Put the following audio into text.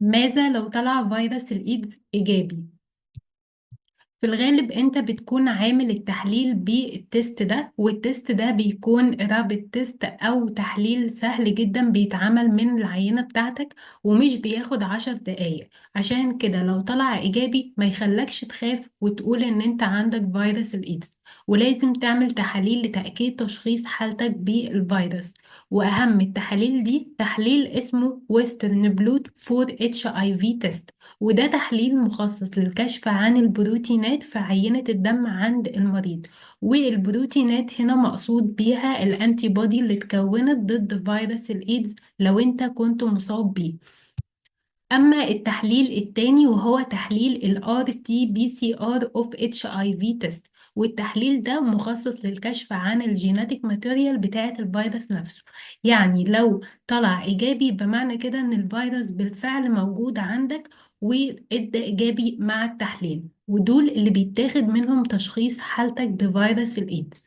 ماذا لو طلع فيروس الإيدز إيجابي؟ في الغالب انت بتكون عامل التحليل بال test ده، وال test ده بيكون rapid test او تحليل سهل جدا بيتعمل من العينة بتاعتك ومش بياخد 10 دقايق. عشان كده لو طلع ايجابي ما يخلكش تخاف وتقول ان انت عندك فيروس الايدز، ولازم تعمل تحاليل لتأكيد تشخيص حالتك بالفيروس. واهم التحاليل دي تحليل اسمه Western blot for HIV test، وده تحليل مخصص للكشف عن البروتينات في عينة الدم عند المريض. والبروتينات هنا مقصود بيها ال antibody اللي اتكونت ضد فيروس الايدز لو انت كنت مصاب بيه. اما التحليل التاني وهو تحليل ال RT-PCR of HIV test، والتحليل ده مخصص للكشف عن ال genetic material بتاعة الفيروس نفسه. يعني لو طلع إيجابي بمعنى كده إن الفيروس بالفعل موجود عندك وادى إيجابي مع التحليل، ودول اللي بيتاخد منهم تشخيص حالتك بفيروس الإيدز.